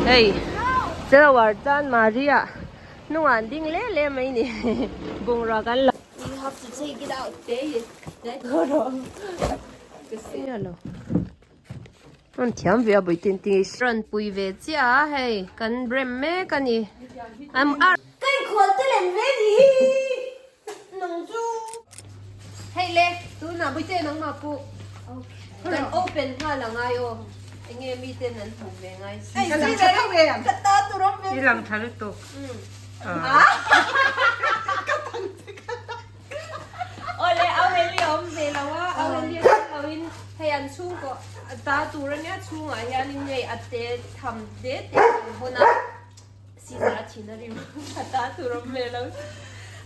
Hei Chelawar chuan Maria hnungah an ding leh leh mai ni bungrua kan la You have to take it out An thiam ve a bawih tin tin rawn pui ve chiah a hei kan rem mek a ni Ka inkhual te lem ve ni hi nang chu. Hei le tunah bawih te nangmah pawh kan open nghal a ngai aw enge miten an hmuh ve ngai si. Ka lang tha tho e ka ta tur awm ve. I lang tha lutuk. Awle Aurelia awm ve lo a, Aurelia chu lo in hei an chhungkaw ta tur ania chhungah hianin hei a te tham te te an hawn a, Caesar a thin a rim a ta tur awm ve lo.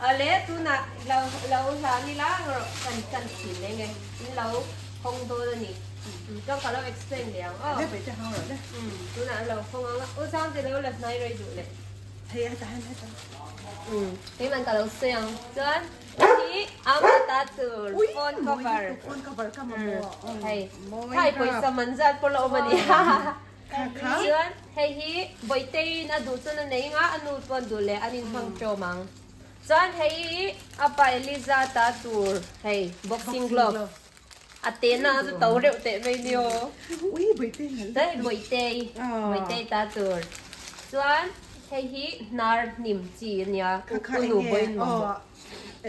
Awle tunah lo lo hlan ila rawh kan kan thin leng e, in lo hawng dawn a ni. Chuan ka lo explain leh ang aw. Tunah an lo hawng ang a, u Sangte lo la hnai rei duh leh. Hei heta hian heta. Keiman ka lo sawi ang chuan hi ama ta tur phone cover phone cover ka mamawh hei thai pawisa man zat pawh la awm a ni chuan hei hi Bawihteiin a duh chuan a nei nga a nu pawn duh leh an inhmang ṭawm ang chuan hei hi a pa Eliza ta tur hei boxing glove a te na chu to reuh teh mai ni aw ui Bawihtei nalh hei Bawihtei Bawihtei ta tur chuan hei hi hnar hnim chi a nia u nu bawiin mamawh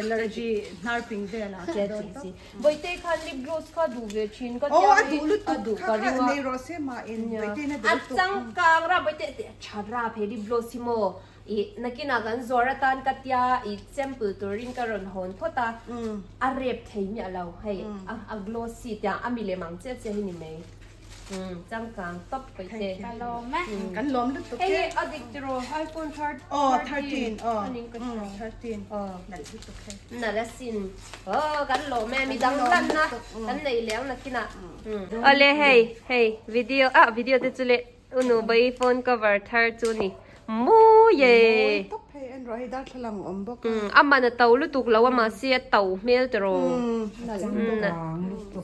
allergy hnar ping vel a che chi chi Bawihtei khan lip gloss kha duh ve thin ka tia a duh lutuk duh ka ring a nei rawh se mah in Bawihtei na duh lutuk a changkang ra Bawihtei tha ra phei lip gloss hi maw Ih, nakinah kan zuar atan ka tia ih sample turin ka rawn hawn phawt a, a rep thei miah lo hei a glossy tiang a milem ang chiah chiah hi ni mai. Umm changkang tawp paih te. Ka lawm e. Kan lawm lutuk e. Hei hi a dik tiraw iPhone Aw 13 aw 13 nalh lutuk hei. Nalh asin. Aw kan lawm e midang hlanna kan nei leh ang nakinah. Awle hei hei video ah video te chu leh Unu bai phone cover thar chu ni mawi e. Mawi tawp hei en rawh hei darthlalang awm bawk a. A man a to lutuk lo a mahse a to hmel tawh.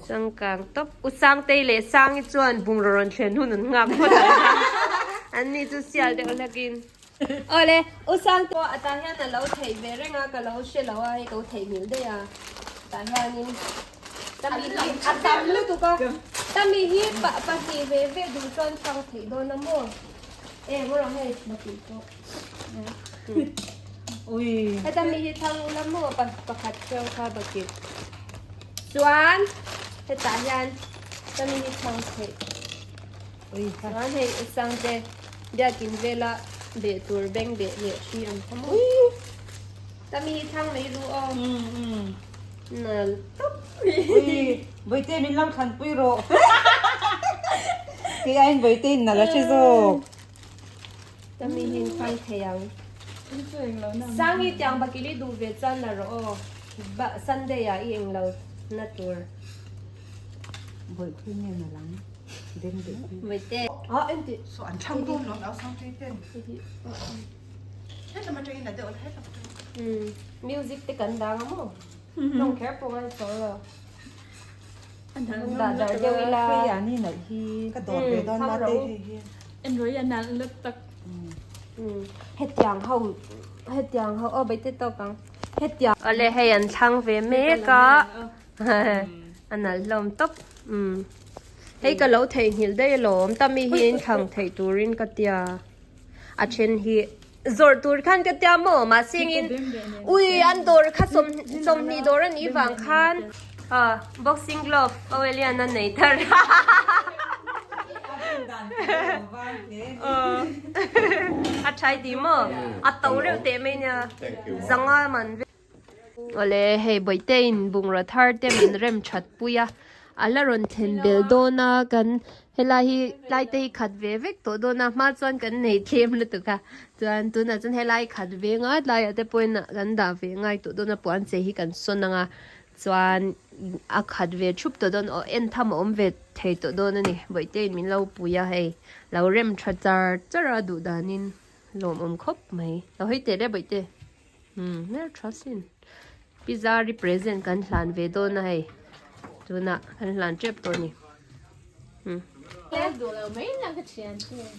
Changkang tawp. U Sangtei leh Sangi chuan bungraw rawn thlen hun an nghak phawt ang a. An ni chu sial deuh hlakin. Awle U Sangte pawh a tah hian a lo theih ve reng a ka lo hre lo a hei ka lo theihnghilh daih a tah hianin. Tami hi a tam lutuk a, tami hi pahnih ve ve duh chuan thang theih dawn a maw? E maw rawh hei pahnih pawh. Ui. He tami hi thang ula maw pakhat cheu kha bakit. Chuan hetah hian tami hi thang theih. Ui. Chuan hei usang te biakin vela beh tur beng beh leh hri ang kha maw? Tami hi thang mai ru aw. Nal tawp. Ui, Bawihte min lo thlanpui rawh. Kei aiin Bawihte in nal a hre zawk. Tami hi in thlang thei ang. Sangi tiang bakili duh ve chuan la rawh aw. Ba Sunday ah i englo na tur. Bawihpui nge nal ang. Beng beh pui. Bawihte. Ah enti. Saw an thlang dawn lo nau Sangtei ten. Hetlama atangin la deuh la hetlama atangin. Umm music te kan dang a maw? Hlawng kher pawh ngai sawi lo. Dah dar deuh ila. Hei an i nalh hi. Ka dawr ve dawn mah te hei hi. Enroi a nalh lut tak. Umm hetiang ho hetiang ho aw bai te tawk ang. Hetiang. Awle hei an thlang ve mek a. A nalh hlawm tawp. Umm hei ka lo theihnghilh daih alawm tami hi in thlang theih turin ka tia. A then hi zawrh tur khan ka tia maw mahse engin ui an dawr kha sawm sawmhnih dawr a nih vang khan ah boxing glove Awelian a nei thar a tha i ti maw a to reuh teh mai nia zanga man vek. Awle hei Bawihteiin bungraw thar te min rem that pui a a la rawn thlen bel dawn a kan helai hi tlai te hi khat ve vek tawh dawn a hma chuan kan nei tlem lutuk a chuan tunah chuan helai khat ve ngai tlaiah te pawhin kan dah ve ngai tawh dawn a puan che hi kan sawn ang a chuan a khat ve thup tawh dawn aw en tham a awm ve thei tawh dawn a ni Bawihteiin min lo pui a hei lo rem tha char char a duh danin lawmawm khawp mai lo hawi teh le Bawihte. Umm hmel tha sin pizza represent kan hlan ve dawn a hei tunah kan hlan tep tawh a ni umm.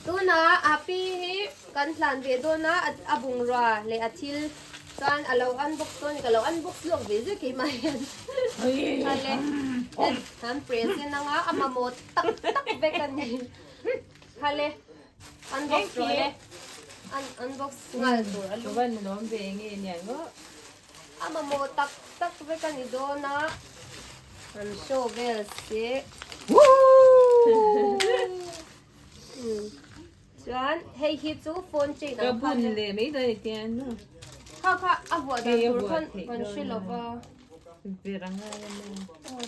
Tunah Api hi kan hlan ve dawn a, a bungrua leh a thil chuan a lo unbox dawn a ni, ka lo unbox lawk ve zet keimah hian. Hale kan present anga a mamawh tak tak vek a ni. Hale unbox rawh le, unbox nghal tur a lu. A mamawh tak tak vek a ni dawn a, an show vel si. Chuan hei hi chu phone chain ang kha. Ka bun leh mai dawn iti a nu. Kha kha a vuah dan tur khan kan hre lo va. Ver ang a la maw.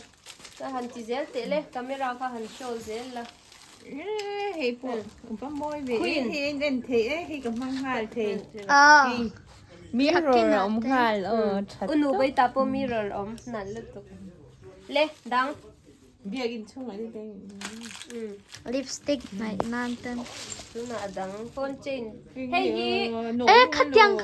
Chuan han ti zel teh le, camera kha han show zel la. Hei pawh va mawi ve e, hei en en thei e, hei ka hmang nghal thei. Mirror a awm nghal aw tha tawp. Unu vawi ta pawh mirror a awm nalh lutuk. Le dang. Biakinn chhungah te dang. Lipstick hnaih nan ten. Tunah a dang phone chain. Hei hi. E khatiang.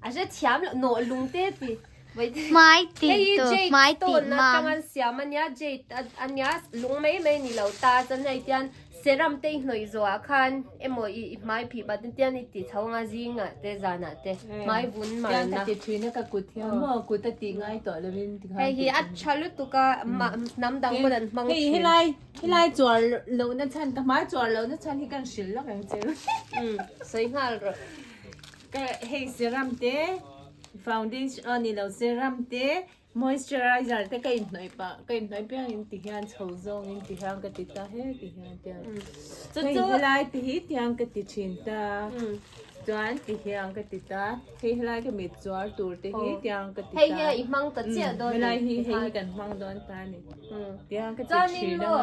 A hre thiam lo nawh lung te ti. Hmai tih tur, hmai tih mam. Hei hi jade stone atang an siam a nia, jade a nia, lung mai mai ni lo ta chuan hei tian serum te i hnawih zawh ah khan emaw i hmai phih pah te tian i ti chho anga zingah te zanah te hmai vun mar na. Tiang ka ti thin a ka kut hian maw kut a tih ngai tawh lovin ti khan. Hei hi a tha lutuk a hnam dang pawn an hmang thin. Hei helai helai chuar lohna chhan ka hmai chuar lohna chhan hi kan hrilh lawk ang che. Sawi nghal rawh. Ka hei serum te foundation a ni lo serum te moisturizer te ka inhnawih pah ka inhnawih piang in ti hian chho zawng in ti hian ka ti ta he ti hian tiang hei helai te hi tiang ka ti thin ta chuan ti hian ka ti ta hei helai ka mit chuar tur te hi tiang ka ti ta hei hi i hmang ta chiah dawn helai hi hei hi kan hmang dawn ta a ni. Tiang ka ti thin a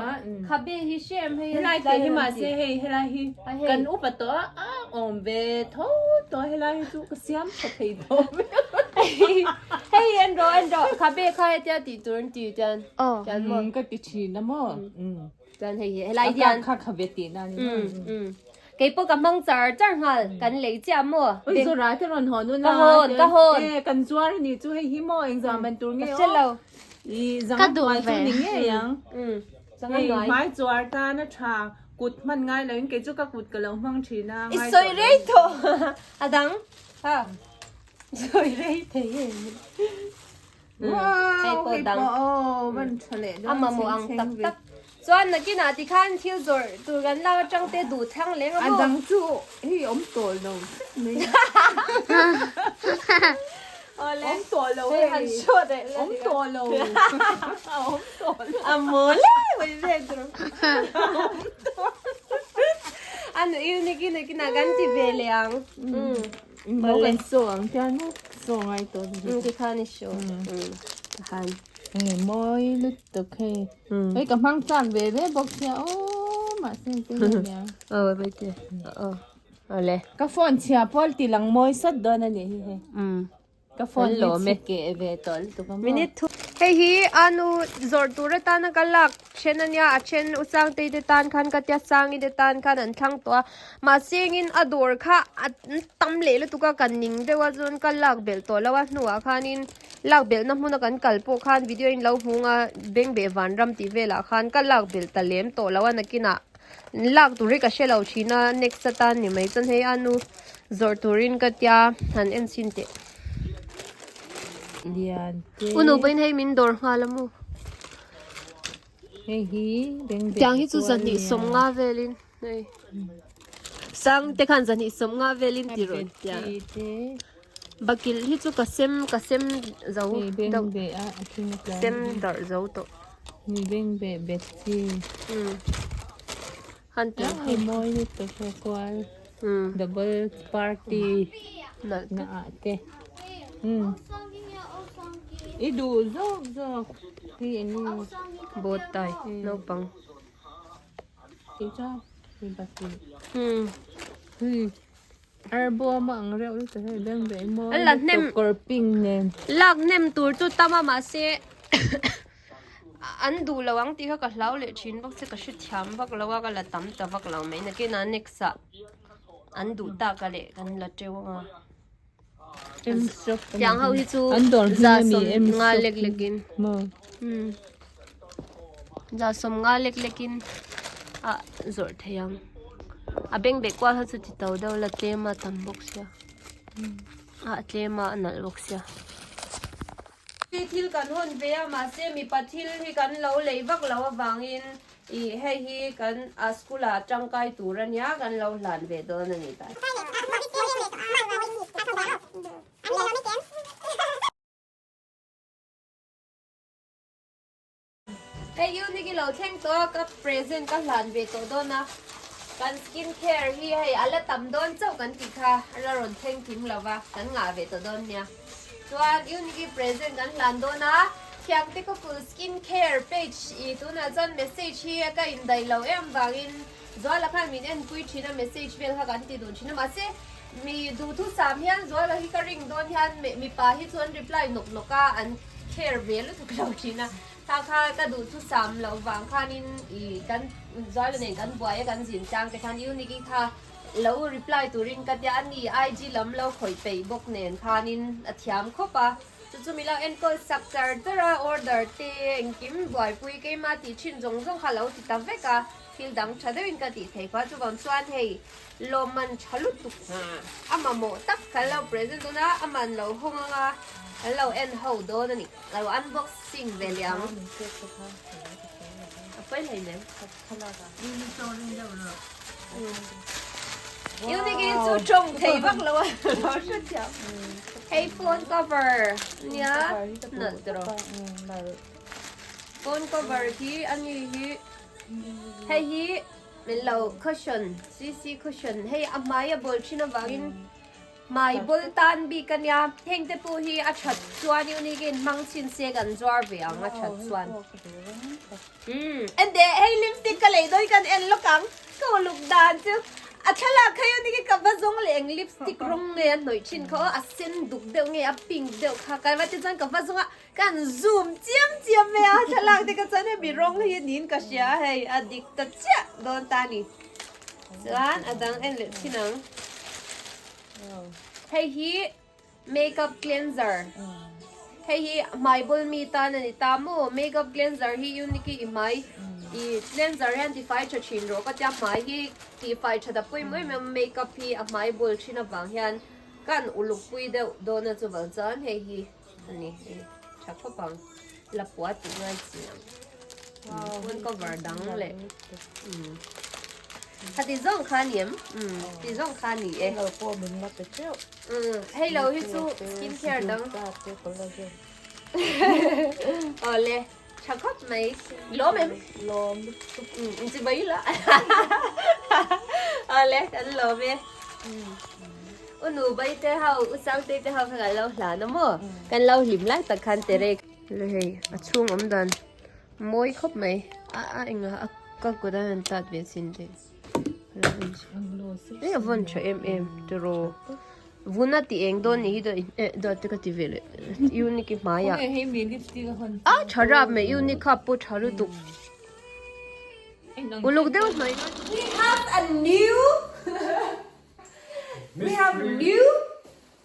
Khabe hi hrem hei helai te hi mahse hei helai hi kan upa tawh a a awm ve tho tawh helai hi chu ka siam tha thei tawh hei en rawh en rawh khabe kha hetia tih tur an ti chuan chuan maw ka ti thin a maw chuan hei hi helai hian kha khabe tih na ni kei pawh ka hmang char char nghal kan lei chiah maw oi zora te rawn hawn ka hawn ka hawn e kan zuar ni chu hei hi maw engzah man tur nge ka hre lo I Ka duh zanga ve. chu ni ngei ang. Zanga Hei hnuai. hmai chuar tan a tha kut hman ngai lo in kei chu ka kut ka lo hmang thin a I ngai sawi tawh rei lo. tawh a dang ha sawi rei thei em. Wow, Hei pawh hei dang. pawh aw van tha leh A dawn mamawh ang tak tak. Chuan nakinah tikhan thil zawrh tur kan lak atang te duh thlang leng a A maw. dang chu hei awm tawh lo zet mai. Awle. Awm tawh lo Hei han hei. show leh la Awm tawh lo. Awm tawh lo. A mawl e mai ve tur. A nu unique nakinah kan ti ve leh ang. Mo kan saw ang tian maw saw ngai tawh ni. Tikhan i show. Tikhan. Hei mawi lutuk hei. Hei ka hmang chak ve ve bawk sia aw mahse engtin nge nia. Aw baite. Aw. Awle. Ka phone chhia pawl ti lang mawi sawt dawn a nih hi hei. Ka phone hi chhe keh ve tawh lutuk a maw. Minute thu. Hei hi anu zawrh tur atana ka lak then a nia a then u Sangtei te tan khan ka tia Sangi te tan khan an thlang tawh a mahse engin a dawr kha a tam leh lutuk a ka ning deuh a chuan ka lak belh tawh lo a hnuah khanin Lak belhna hmuna kan kal pawh khan video in lo hmung a, Bengbeh Vanram tih velah khan ka lak belh ta lem tawh lo a, nakinah lak tur hi ka hre lo thin a, next atan ni mai chuan hei a nu zawrh turin ka tia han en chhin teh. Lian te. U nupain hei min dawr nghal a maw? Hei hi Bengbeh Tiang hi chu zahnih sawmnga velin hei sang te khan zahnih sawmnga velin ti rawn tia. Bakilh hi chu ka sem ka sem zo deuh sem darh zo tawh. Han ti Double party na ah te i duh zawk zawk hi eng nge bow tie naupang tih chuan bakilh. Arbawm a ang reuh lutuk hei beng beh mawi La hnem lutuk kawr pink nen. Lak hnem tur chu tam a mahse an duh lo ang tih kha ka hlau leh thin bawk che ka hrethiam vak lo a ka la tam ta vak lo mai nakin a next ah an duh tak a leh kan la teuh ang a. Tiang ho hi chu za sawm nga lek lek in za sawm nga lek lek in. ah zawrh theih ang a beng beh kual ho chu ti to deuh la tlem a tam bawk sia a tlem a a nalh bawk sia. Thil kan hawn ve a mahse mipa thil hi kan lo lei vak lo avangin ih hei hi kan a school ah tangkai tur a nia kan lo hlan ve dawn a ni ta. Hei unique i lo thleng tawh a ka present ka hlan ve tawh dawn a kan skin care hi hei a la tam dawn chauh kan tih kha a la rawn thleng kim lo va kan ngah ve tawh dawn nia chuan unique i present kan hlan dawn a thiangte khawpul skin care page i tunah chuan message hi ka indaih lo em vangin Zuala khan min enpui thin a message vel kha kan ti dun thin a mahse mi duhthusam hian Zuala hi ka ring dawn hian mipa hi chu an reply nawk nawk a an care ve lutuk lo thin a. Kha kha ka duh chu sam loh vang khanin i kan Zuala nen kan buai a kan zin tlang te khan Uniki kha lo reply turin ka tia a ni IG lam lo khawih peih bawk nen khanin a thiam khawp a chu chu milo enkawl sak char char a order te engkim buaipui keima tih thin zawng zawng kha lo ti ta vek a thil dang tha deuhin ka tih thei kha chuvang chuan hei Lawmman tha lutuk a mamawh tak kan lo present dawn a, a man lo hawng anga kan lo en ho dawn a ni. A lo unboxing ve leh ang. A pawi hlei nem. Unique hi chu tawng thei vak lo a lo hre thiam. Hei phone cover nia nalh tawh. Phone cover hi a ni hi hei hi Min lo cushion, CC cushion, hei a hmai a bawl thin avangin hmai bawl tan bik a nia, heng te pawh hi a that chuan unique in hmang chhin se kan zuar ve ang a that chuan. Umm ende hei lipstick ka lei dawn kan en lawk ang, ka uluk dan chu a thlalak kha unique ka va zawng leh eng lipstick rawng nge a hnawih thin kha aw a sen duk deuh nge a pink deuh kha ka va ti chuan ka va zawng a Kan zoom chiam chiam mai a, thlalak te ka chuan hemi rawng hi niin ka hria a hei a dik ta chiah dawn ta a ni. Chuan a dang en leh thin ang. Hei hi makeup cleanser. Hei hi hmai bul mi tan a ni ta maw? Makeup cleanser hi unique i hmai i cleanser hian tifai tha thin rawh ka tia hmai hi tifai tha ta pawimawh em em makeup hi a hmai bul thin avang hian kan uluk pui deuh dawn a chuvang chuan hei hi Ani hei tha khawp ang la pua tih ngai chi ang phone cover dang leh kha ti zawng kha ni em ti zawng kha ni e lo pawh min la pe teuh hei lo hi chu skin care dang awle tha khawp mai lawm em lawm chi bai la awle kan lawm e U nu bai te ho, u sang te te ho kha kan lo hlan a maw? Kan lo hlim lai tak khan te rek. Le hei, a chhung awm dan mawi khawp mai. A a enga a ka kut a han tat ve chin te. E a vawn tha em em tiraw. Vuna ti eng dawn ni hi daw eh daw te ka ti ve leh unique i hmai ah. A tha rap mai unique kha pawh tha lutuk. Uluk deuh hnawih. We have a new We have new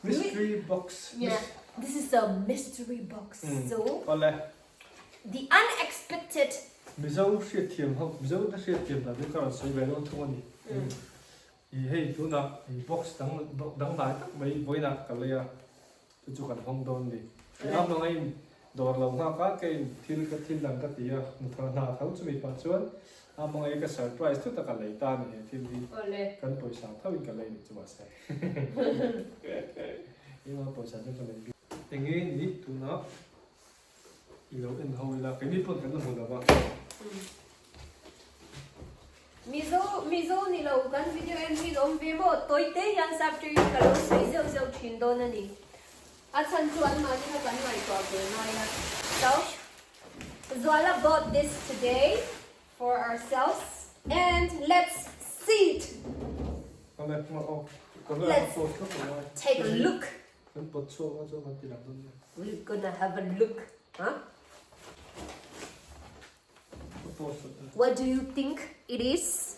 mystery box. Yeah, this is a mystery box. Mm. So Ole. the unexpected. Mizo hriat thiam ho, Mizo te hriat thiam dan chu ka rawn sawi ve dawn thung a ni. I hei tunah i box dang dang dai tak mai vawiinah ka lei a, chu chu kan hawng dawn a ni. I am ang a in dawr lo nghak a, kei in thil ka thil dang ka ti a, hmuthar hna tho chumi pah chuan am ang a i ka surprise thut a ka lei ta a ni he thil hi. Kan pawisa tho in ka lei ni chu mahse eng a pawisa chu ka lei bik. Enge ni tunah i lo en ho ila keini pawn kan la hmu lo va. Mizo Mizo ni lo kan video en hi awm ve maw? Tawi te hian subject hi ka lo sawi zeuh zeuh thin dawn a ni. A chhan chu an mahni kha kan ngaihtuah ve ngai a. So, Zuala bought this today for ourselves and let's see it. Let's take a look. We're gonna have a look. Huh? What do you think it is?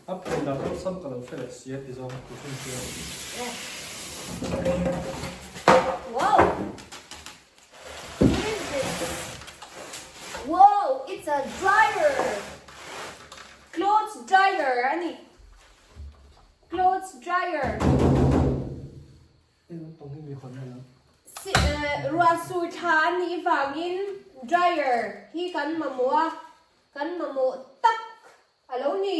A phen dan awlsam ka lo hre leh si a ti zawng ti hrim chu a ni. Wow! What is this? Wow! It's a dryer! Dryer a ni. Clothes dryer. Ruah sur tha a nih vangin dryer hi kan mamawh a, kan mamawh tak a lo ni.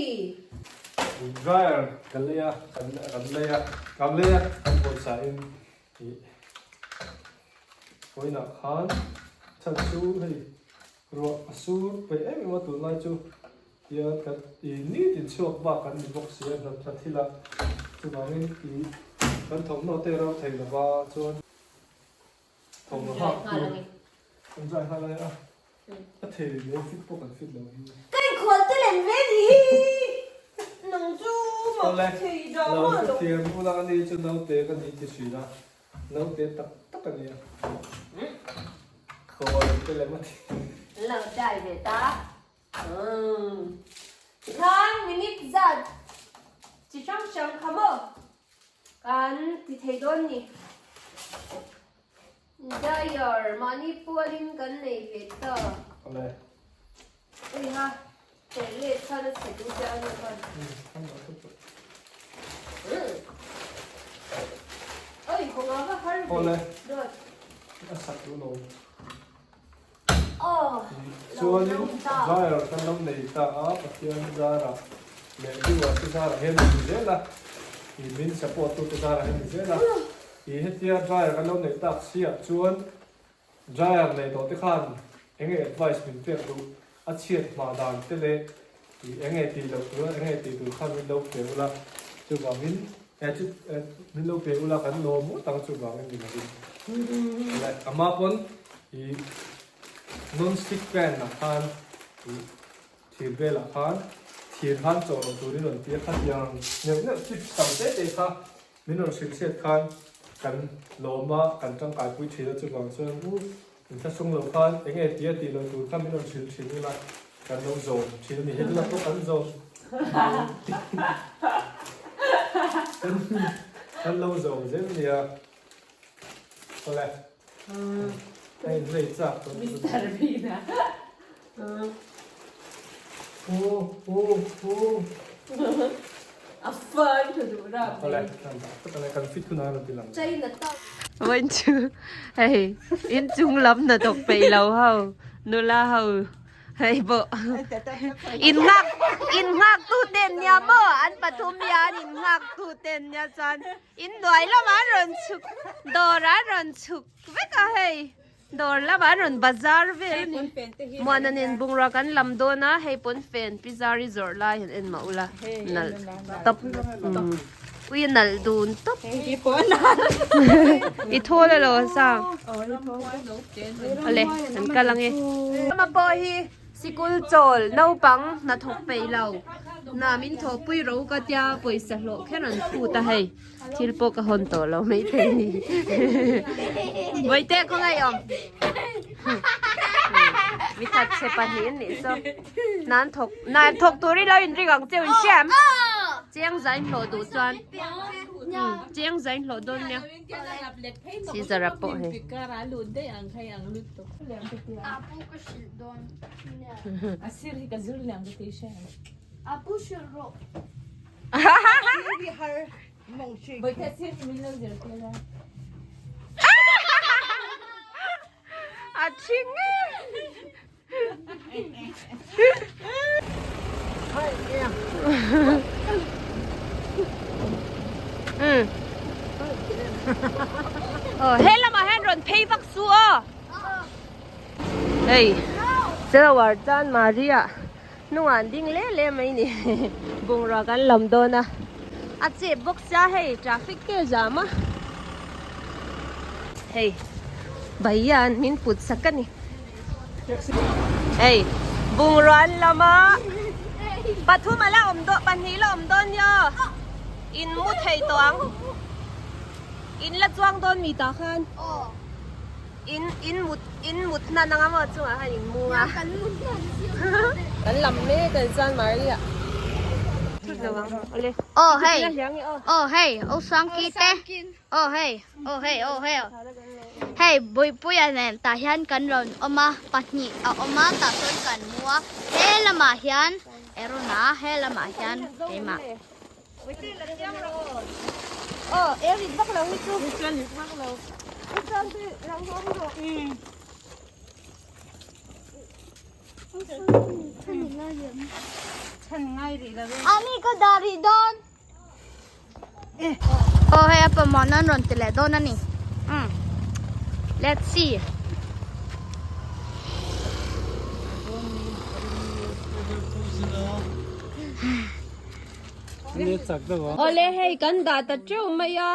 Dryer kan lei a, kan lei a, kan lei a, kan pawisa in ih vawiinah khan chhan chu hei ruah a sur peih em em a tunlai chu Tian kan ih nitin chhuak bak kan ni bawk si a, hna thil ah chuvangin ih kan thawmhnaw te ro thei lova chuan thawmhnaw hak tur kan zai nghal a nia, a thei leh fit pawh kan fit lo hi. Ka inkhual te lem ve ni hi nang chu mak thei dah maw lo. Thiam ula ani chu naute ka ni ti thin a, naute tak tak a nia. Khawl te lem a ti. Lo dai ve ta. Tikhan minute zat chi hrang hrang kha maw kan ti thei dawn ni. Dryer mahni pualin kan nei ve ta. Ui ha, teh let khan a chhe duh che a ni khan. Oi, hawnga va har ve. Dawt. A sak duh lo. Chuanin dryer kan lo nei ta a, Pathian zarah leh viewers te zarah hian a ni zel a, ih min support tu te zarah hian a ni zel a, ih hetia dryer kan lo neih tak siah chuan dryer nei tawh te khan eng nge advice min pek duh, a chhiat hma dan te leh ih eng nge tih loh tur a eng nge tih tur khan min lo pe ula, chuvangin min lo pe ula kan lawm ngawt ang chuvangin ni lovin leh ama pawn ih non stick pan ah khan ih thir velah khan thir khan chawh loh turin rawn ti a khatiang neuh neuh chips tam te te kha min rawn hrilh hriat khan kan lawm a kan tangkai pui thin a chuvang chuan u inthlahrung loh khan eng nge tia tih loh tur kha min rawn hrilh thin ula kan lo zawm thin a ni he tunah pawh kan zawm kan lo zawm zel nia awle a inlei chak tawh Mister Bean a u u u A fun tha duh rap mai. Kan fit hunah a rawn ti lang. Vawiin chu hei inchung lam hnathawk peih lo ho nula ho hei pawh in nghak in nghak tu te an nia maw an pathum hian in nghak tu te an nia chuan inhnuai lamah an rawn chhuk dawrah an rawn chhuk vek a hei. Dawr lamah an rawn bazar vel a ni. Muana nen bungrua kan lam dawn a, hei pawn fen pizza ri zawrh lai han en mah ula nalh tawp ui a nalh dun tawp. I thawl alo sang. Awle kan kal ange. Ama pawh hi sikul chawl naupang hnathawk peih lo hna min thawhpui ro ka tia pawisa hlawh kher an phut a hei. Thil pawh ka hawn tawh lo mai thei ni. Bawihte khawngaih awm. Mi that chhe pahnih an nih saw. Nan thawk nan thawk turin lo inring ang cheu in hriam. Chiang zain hlawh duh chuan. Chiang zain hlawh dawn nia. Caesar a pawh hei. A thing e. He lamah hian rawn phei vak su aw. Hei Chelawar chuan Maria Hnungah an ding leh leh mai ni. Bungrua kan lam dawn a. A chep bawk sia hei traffic te a zam a. Hei Bhaiya min put sak a ni. Hei bungrua an lam a. Pathum a la awm dawn pahnih la awm dawn nia. In mu thei tawh ang. In la chuang dawn mi tah khan. In in mut in mut hnan anga maw chungah khan in mu a. Kan mut hnan Kan lam mek kan chuan Maria. Thut lo ang awle. Aw hei aw hei aw Sangki te aw hei aw hei aw hei hei Buipuia nen tah hian kan rawn awm a pahnih a awm a tah sawn kan mu a he lamah hian. Aaron-a he lamah hian keimah. Ani ka dah rih dawn. Aw hei a pawimawh nan rawn ti leh dawn a ni. Umm let's see. Awle hei kan dah ta teuh mai a,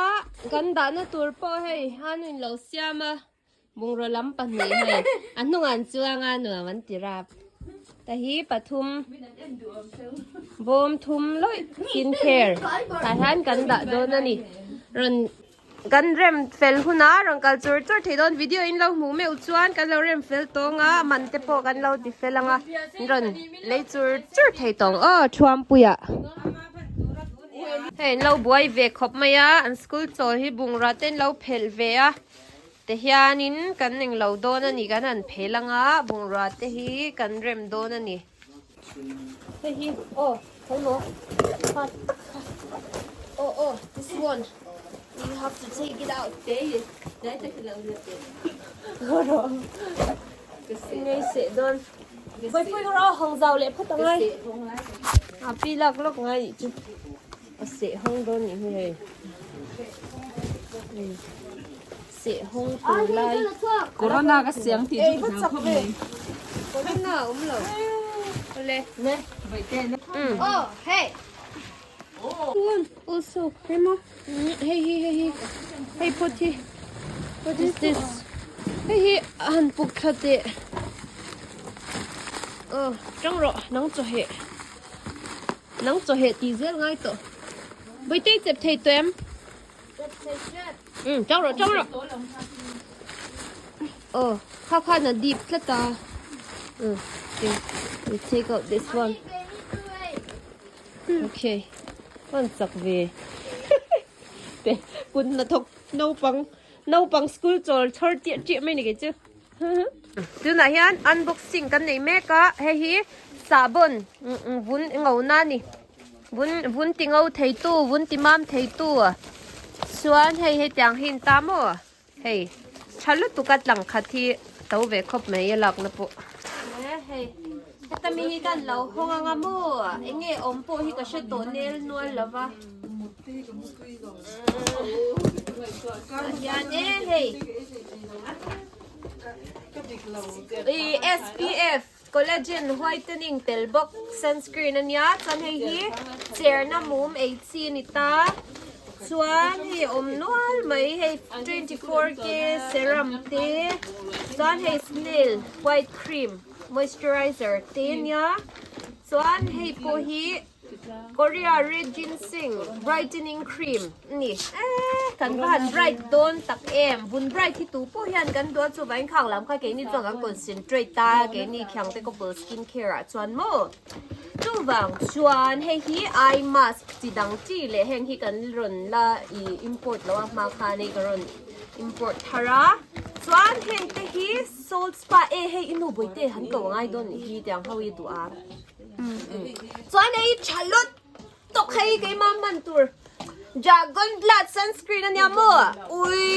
kan dahna tur pawh hei hanuin lo siam a. Bungraw lam pahnih hei a hnungah an chuang a nuam an ti rap ta hi pathum bawm thum lawih skin care tah hian kan dah dawn a ni rawn kan rem fel hunah rawn kal chur chur thei dawn video in lo hmuh meuh chuan kan lo rem fel tawng a man te pawh kan lo ti fel ang a rawn lei chur chur thei tawng aw Thuampuiah. Hei an lo buai ve khawp mai a an school chawl hi bungrua te an lo phelh ve a. Ti hianin kan englo dawn a ni, kan han phel anga bungrua te hi kan rem dawn a ni. Hei hi aw khawi maw pa tak kha aw aw this one you have to take it out te hi tlai tak ilo la te rawh ngei seh dawn pui pui rawh hawng zau leh phawt angai a pi lak lawk ngai nih chu. A seh hawng dawn nih hi hei. Seh hawng tur lai. Corona ka siang tih chu ka hlau khawp mai. Corona a awm lo. Awle. Ne, vaihte ne. Oh, hey. One also. Hei maw. Hei hi hei hi. Hei phawt hi. What is this? Hei hi a han puk thla teh. Oh, tang rawh nang chaw heh. Nang chaw heh tih zel ngai tawh. Bawitei chep thei tawh em? Chep thei chep. Um, chang rawh, chang rawh. Oh, kha khan a dip tlat a. Um, okay. We take out this one. Okay. An chak ve. Te, kun hnathawk naupang, naupang school chawl chhawr chiah chiah mai ni kei chu. Tunah hian unboxing kan nei mek a, hei hi sahbawn vun ngo na a ni. Vun vun ti ngo thei tu, vun ti mam thei tu chuan hei hetiang hi an ta maw hei tha lutuk a tlang khat hi to ve khawp mai a lakna pawh. Hei heta mi hi kan lo hawng anga maw eng nge awm pawh hi ka hre tawh nel nual lova. Hian e hei SPF collagen whitening tel bawk sunscreen ania chuan hei hi cherna mum ei chi a ni ta chuan hei a awm nual mai hei 24K serum te chuan hei snail white cream moisturizer te ania chuan hei pawh hi. Korea red ginseng brightening cream a ni eh kan va han bright dawn tak em vun bright hi tu pawh hian kan duh a chuvangin khang lam kha keini chuan kan concentrate ta keini khiangte couple skin care ah chuan maw chuvang chuan hei hi eye mask chi dang chi leh heng hi kan rawn la ih import lo a hma khan hei ka rawn import thar a chuan heng te hi salt spa e hei i nu bawihte han ko angai dawn nih hi tiang ho hi duh a. Chuan hei tha lut tawk hei keimah hman tur Dragon blood sunscreen ania maw ui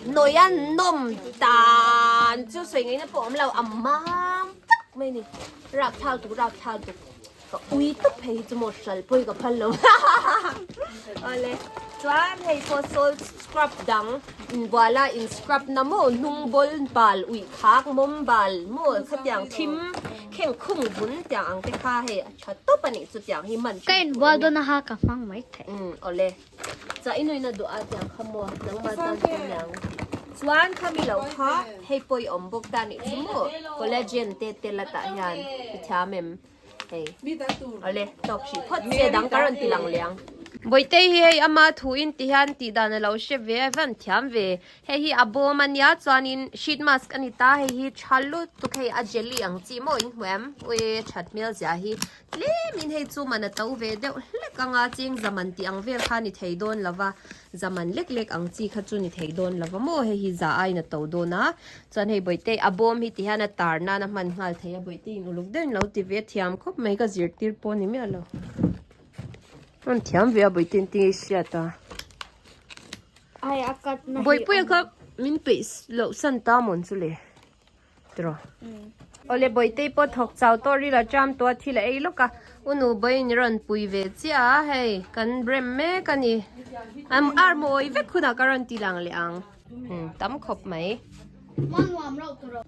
hnawi a nawm tan chu sawi ngaihna pawh a awm lo a mam tak mai ni rapthal tuk rapthal tuk ka ui tawp hei hi chu maw hral pawi ka phal lo awle chuan hei pawh salt scrub dang inbuala in scrub na maw hnung bawl bal uih khak mawm bal maw khatiang thim Kheng khung vun tiang ang te kha hei a tha tawp a nih chu tiang hi man Ka in bual dawn a ha ka hmang mai thei. Umm awle. Chah i nuina duh a tiang kha maw nangmah tan chu niang. Chuan kha mi lo kha hei pawh i awm bawk ta nih chu maw collagen te te la tah hian i thiam em hei. Awle tawk hrih phawt se dang ka rawn ti lang liang. Bawihtei hi hei ama thu in ti hian tih dan alo hre ve a van thiam ve hei hi a bawm ania chuanin sheet mask ani ta hei hi tha lutuk hei a jelly ang chi maw in hmu em ui that hmel zia hi tlem in hei chu man a to ve deuh hlek anga cheng zaman tih ang vel kha ni thei dawn lova zaman lek lek ang chi kha chu ni thei dawn lova maw hei hi za aiin a to dawn a chuan hei bawihtei a bawm hi ti hian a tar nan a hman nghal thei a bawihtei in uluk deuhin lo ti ve a thiam khawp mai ka zirtir pawh a ni miah lo. An thiam ve a Bawihtei an tinge hriat a. Ai a cut na hi. Bawipuia kha min peih loh san ta mawn chu le. Tiraw. Awle Bawihtei pawh thawk chau tawh ril a tram tawh a thil a ei lawk a. U nu Bawiin rawn pui ve chiah a hei kan rem mek a ni. An ar mawi vek hunah ka rawn ti lang leh ang. Tam khawp mai. Manuam rauh tawh rawh.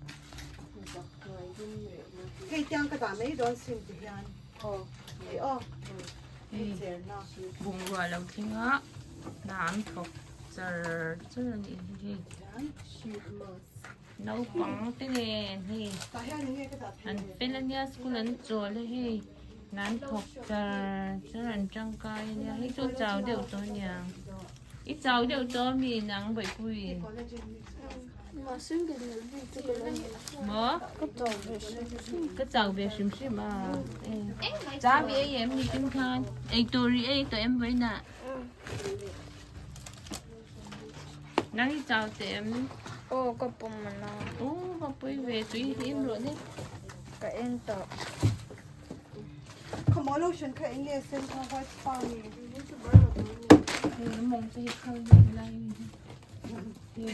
Hei tiang ka dah mai dawn sin ti hian. Bungrua lo thleng a hna an thawk char char a nih hi hei naupang te nen hei an fel ania school an chawl a hei hna an thawk char char an tangkai ania hei chu chau deuh tawh aniang i chau deuh tawh ami nang Bawipuii. Maw? Ka chau ve hrim hrim a. Cha vi ei em ni tin khan. Ei tur i ei tawh em vawiinah? Nang i chau teh em? Aw ka pawm a. Aw ka pui ve tui hi em rawh ne. Ka en tawh. Khawmaw lotion kha eng nge sen kha white spa ni. Hei mawng te hi khal hi lai. Tam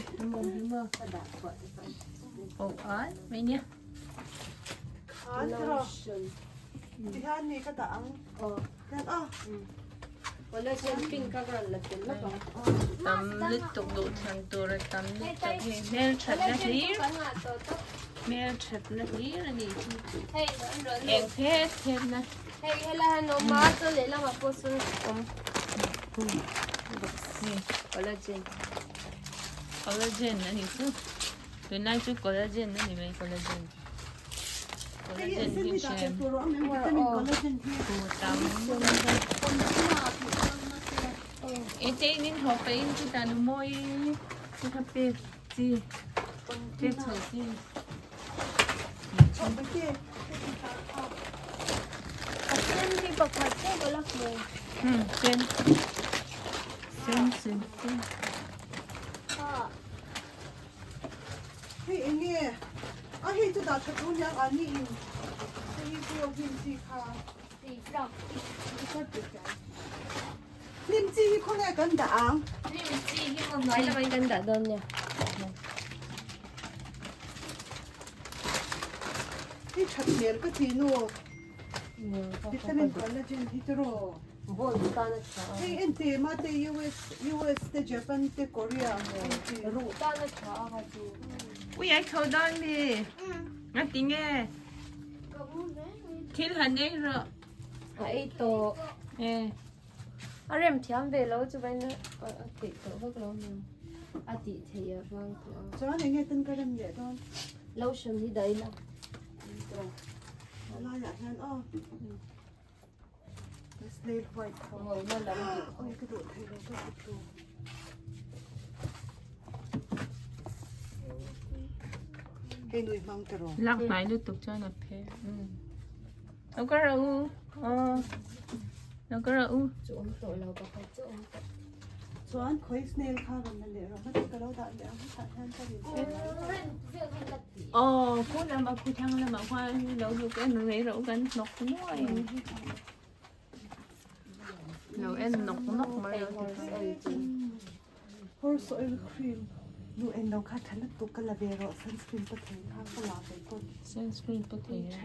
lutuk duh thlan tur a tam lutuk hei hmelthatna hlir hmelthatna hlir a nih hi eng phet phet na. Hei helai han awm a chuan lehlamah pawh sawn awm collagen collagen a nih chu tunlai chu collagen a ni mai collagen collagen hi hrem tam e te in in haw pah in chutah nu mawi te kha pek chi pek chho chi. A sen hi pakhat chiah ka la hmu. Hmm, sen. Sen, sen, sen. Hei eng nge? A hei chu dah that ru hian an ni in. Hei hi chu hnim chi kha. Hnim chi hi khawnge kan dah ang? Hnim chi hi maw hnuai lamah in kan dah dawn nia. Hei that hmel ka ti nu. Vitamin collagen hi chu raw. Bones tan a tha a. Hei en te ma te US US te Japan te Korea en te. Ruh tan a tha a kha chu. Ui ai tho dawn mi. Nga ti nge? Thil han ei rawh. A ei tawh. E. A rem thiam ve lo chu vain a theih tawh vak lo aniang. A tih theih a vang tawh a. Chuan enge ten ka rem leh dawn? Lotion hi dah ila. A laiah hian aw. Snail white ho. Ngawihna lam duh. Oi ka duh thei lo ka kut tu. Hei nui hmang ta rawh. Lak hnai lutuk chuan a phe. Lo ka rawh u. Aw. Lo ka rawh u. Chu awm tawh lo pakhat chu awm tawh. Chuan khawi snail kha rawn la leh rawh. Hmasa ka lo dah leh ang hetah hian ka rin snail. Aw khu lamah khu thlang lamah khuan lo duk en rei rawh u kan hnawk nuai. Lo en nawk nawk mai lo ti kha. Horse oil cream nu en lo kha tha lutuk ka la ve rawh sunscreen pa thei kha ka la ve pawn. Sunscreen pa thei a.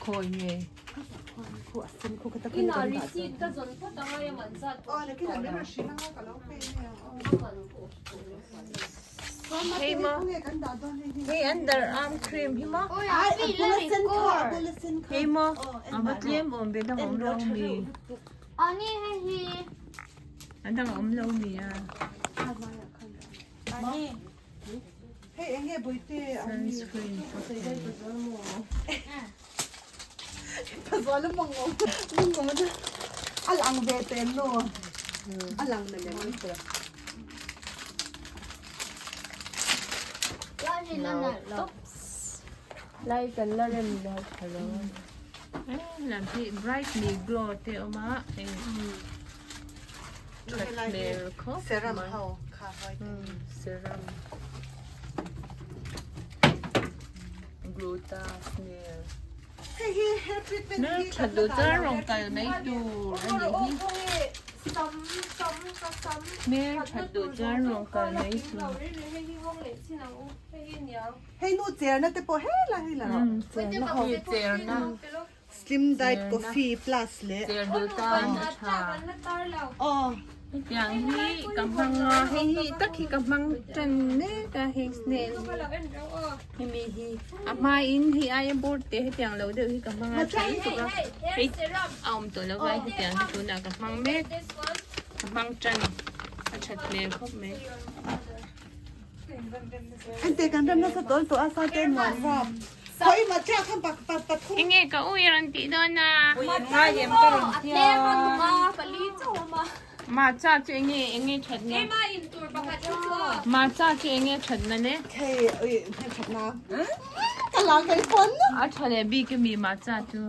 Khawi nge? Ina receipt ka zawn phawt angai a man zat pawh hre tawh lo. Hei maw hei under arm cream hi maw hei maw a va tlem awm ve dang awm lo mi a dang awm lo mi a sunscreen. Pazuala mawng awm mawng awm chu a lang ve tel nu a lang na lem Lai kan la rem lo thalo. Lam hi bright ni glow te awm a hei that hmel khawp serum ho kha vitamin serum gluta snail hei hi hair treatment hmel hi that duh chuan rawn kal mai tur a nih hi hmel that duh chuan rawn kal mai tur. Hei nu cherna te pawh helai hi la rawh. Cherna. Slim diet coffee plus leh. Cher duh tan a tha. Aw. Hetiang hi ka hmang a, hei hi tak hi ka hmang tan mek a hei snail hi. Hemi hi a hmain hei aia bur te hetiang lo deuh hi ka hmang a tha lutuk a. Hei a awm tawh lo va hetiang hi tunah ka hmang mek. Ka hmang tan a that hmel khawp mai. Ente kan rem nasa tawl tawh a sa te nuam rap. Khoi ma cha khan pa pa pathum. Enge ka ui rawn tih dawn a. Ma cha chu enge enge that na. Ma cha chu enge that na le. Hei ui hei that na. Ka la kai phone. A tha le bik mi ma cha chu.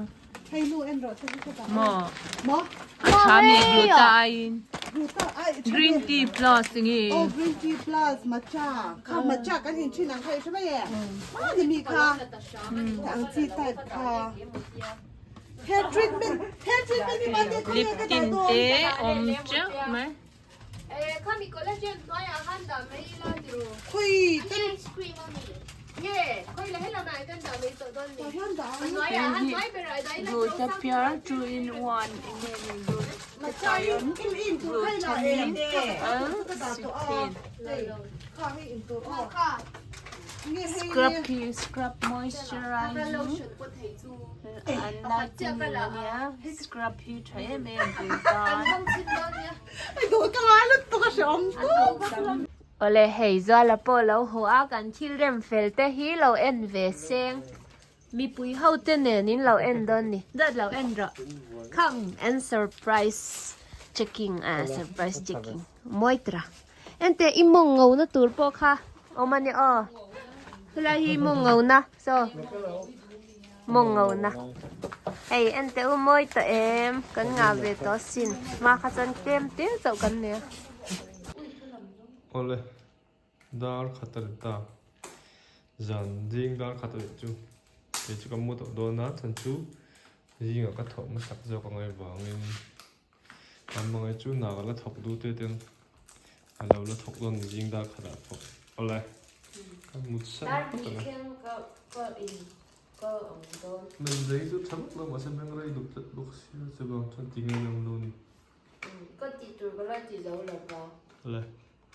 Hei nu en rawh che hi ka Maw? Maw? A tha mi gluta aiin. Gluta ai Green tea plus nge. Oh green tea plus matcha. Kha matcha kan in thin ang kha i hre mai e. Ma ni mi kha. Ang chi type kha. Hair treatment hair treatment hi mate khaw Lip nge ka dah tint dawn. te awm teuh mai. Khami collagen hnuaiah khan dah mai ila tiro. Khawi kan Ice cream a mi. Nge khawi la helam ah kan dah mai tawh dawn ni. Tah hian dah ang. Hnuaiah a hnuai berah dah ila Gluta pure 2 in 1 enge ni Matcha hi in in tur kha ila em. Kha ka dah tawh a. Hei kha hei in tur aw. Nge hei Scrub khi scrub moisturizing lotion pawh thei chu. An lightening ania scrub hi tha em em tur tan. Awle hei Zuala pawh lo haw a kan thil rem fel te hi lo en ve seng mipui ho te nen in lo en dawn ni dawt lo en rawh come and surprise checking a surprise checking mawi tira ente i mawng ngo na tur pawh kha awm a ni aw helai hi mawng ngo na saw. Mawng ngo na. Hei en teh u mawi tawh em kan ngah ve tawh asin hma kha chuan tlem te chauh kan nei a. Awle dar khat a ni ta zan ding dar khat a nih chu kei chu ka mu tawh dawn a chhan chu zingah ka thawh hmasak zawk a ngaih vangin an hmangaih chu hna ka la thawk duh te ten a lo la thawk dawn zing dar khatah pawh awle ka mut san phawt ang a. Men rei chu tha vak lo mahse meng rei dup tlat bawk sia chuvang chuan ti nge lang lo ni. Ka tih tur ka la ti zo lo va. Awle.